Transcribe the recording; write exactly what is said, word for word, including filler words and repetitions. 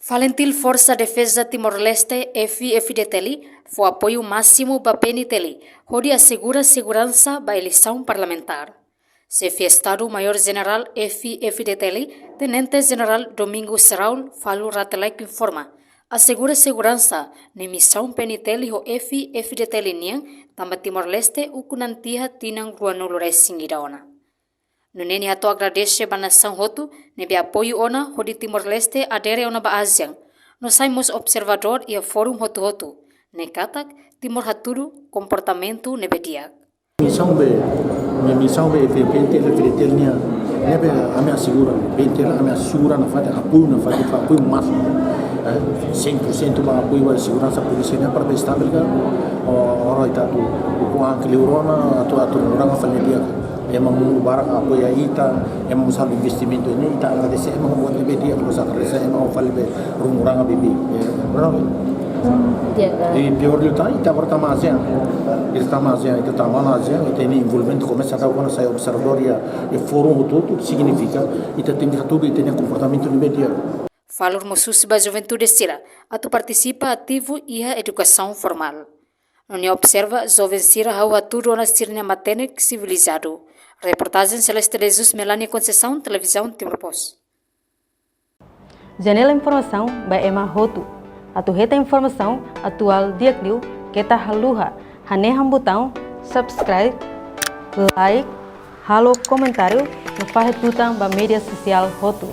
FALINTIL, Forsa Defeza Timor-Leste, F-FDTL, fó apoiu másimu ba P N T L hodi asegura seguransa ba eleisaun parlamentár. Xefe Estadu Maiór Jenerál F-FDTL, Tenente Jenerál Domingos Raul, falun rate-laek informa, asegura seguransa ne'e misaun P N T L ho F-FDTL nian, tanba Timor-Leste ukun an tiha tinan ruanulu-resin-ida ona. Nune'e nia hato'o agradese ba nasaun hotu ne'ebé apoiu ona hodi Timor-Leste adere ona ba ASEAN, no sai mós observadór iha fórum hotu-hotu, ne'e katak Timor hatudu komportamentu ne'ebé di'ak. Misaun be, misaun be P N T L, P N T L nian, ne'ebé ami asegura, P N T L ami asegura nafatin, apoiu nafatin, apoiu másimu, eh, cem por cento ba apoiu ba seguransa polísia nian para be estabiliza, o, ora ita atu, o, o, an kleur ona, atu, atu orang fali di'ak. Ema mundu barak apoia ita, ema mós halo investimentu ne'e, ita agradese ema ho buat ne'ebé di'ak, terus agradese ema ho fali be runguranga bibi. Eh, bravo. Di'ak. I piór liután, ita agora tama ASEAN. Ita tama ASEAN, ita tama ona ASEAN, ita-nia envolvimentu komesa agora sai observadór iha, iha fórum hotu-hotu, signifika ita tenke hatudu ita-nia komportamentu ne'ebé di'ak. Falun mós husu ba juventude sira atu partisipa ativu iha edukasaun formál. No nia observa, joven sira hahú hatudu ona sira-nia matenek sivilizadu. Reportajen Celeste de Jesus, Melania Conceição, Televizaun Timor Post. Janela informasaun ba ema hotu. Atu hetan informasaun atuál di'ak liu, keta haluha hanehan butaun subscribe, like, halo komentáriu, no fahe tutan ba média sosiál hotu.